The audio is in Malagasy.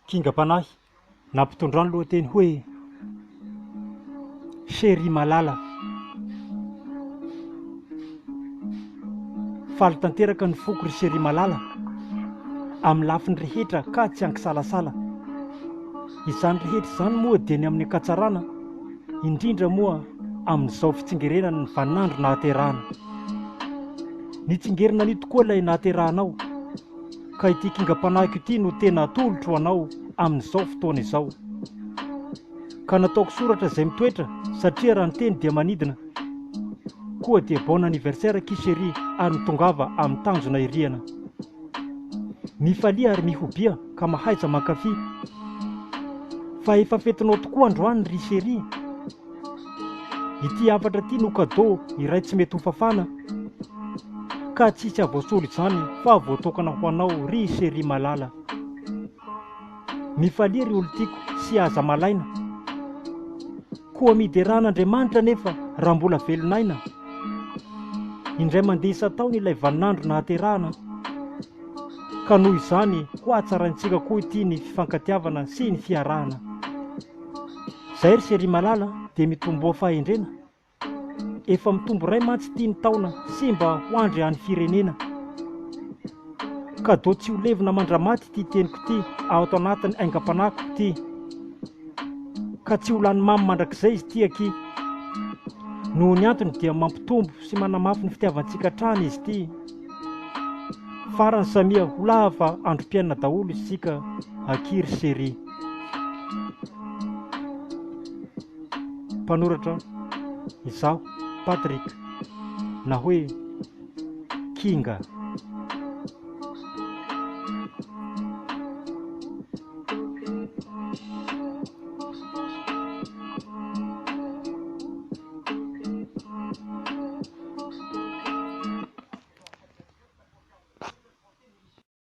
Kingam-panahy, nampitondrany lohateny hoe Chérie malala. Faly tanteraka ny foko ry chérie malala, amin'ny lafiny rehetra ka tsy ankisalasala. Izany rehetra izany moa dia ny amin'ny ankatsarana, indrindra moa amin'izao fitsingerenan'ny vaninandro nahaterahana. Nitsingerina anio tokoa ilay nahaterahanao. Ka ity kingam-panahiko ity no tena atolotro ho anao amin'izao fotoana izao. Ka nataoko soratra izay mitoetra satria raha ny teny dia manidina. Koa dia bon anniversaire akia chérie ary mitongava amin'ny tanjona iriana. Mifalia ary mihobia ka mahaiza mankafy. Fa efa fetinao tokoa androany ry chérie. Ity hafatra ity no cadeau iray tsy mety ho fafana ka tsisy havoasolo izany fa voatokana ho anao ry chérie malala. Mifalia ry olon-tiako sy aza malaina. Koa miderà an'Andriamanitra anefa raha mbola velon'aina. Indray mandeha isan-taona ilay vaninandro nahaterahana ka noho izany ho hatsaraintsika koa ity ny fifankatiavana sy ny fiarahana. Zay ry chérie malala dia mitomboa fahendrena, efa mitombo ray mantsy ity ny taona sy mba ho andry any firenena. Cadeau tsy ho levona mandramaty ity teniko ity ato anatin'ny aingam-panahiko ity. Ka tsy ho lany mamy mandrakizay izy ity akia. Noho ny antony dia mampitombo sy manamafy ny fitiavantsika hatrany izy ity. Farany samia ho lava androm-piainana daholo isika akia ry chérie. Mpanoratra, Izaho Patrick na hoe Kinga.